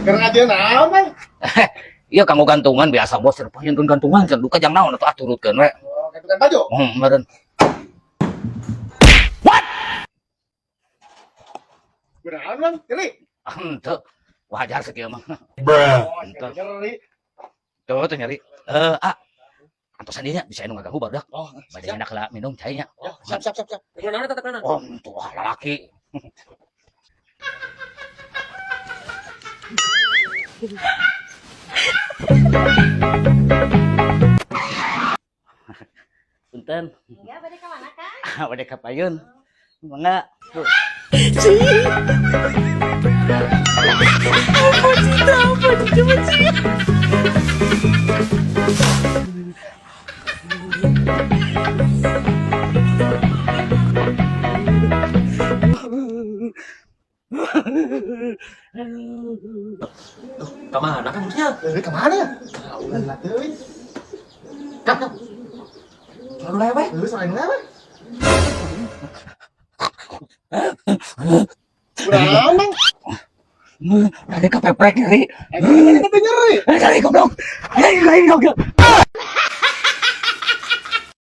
Keur ngajieun naon, Bang? Iya kanggo gantungan biasa bos, nyieun gantungan can duka jang naon atuh ah turutkeun we. Oh, gantungan baju. Meureun. What? Kunaon, Bang? Nyeri. Henteu. Wajar sakieu mah. Oh, Henteu. nyeri. Tuh tuh nyeri. Eh, ah. Antosan dieu nya bisa anu ngaganggu barudak. Oh, Bade enak lah minum cai nya. Ya, siap, siap, siap, siap. Kunaon eta teh kunaon? Oh, tuh lalaki. Punten. Enggak, bade ka mana, Kang? Bade ka payun. Mangga. Tuh. Ka mana Kang bosnya? Eh, kemana ya? Ulah lah teuing. Kap, kap. Selalu lewe. Lu selain lewe. Kunaon, Bang? Tadi kepeprek nyeri. Eh, tadi nyeri. Tadi goblok. Aing aing goblok.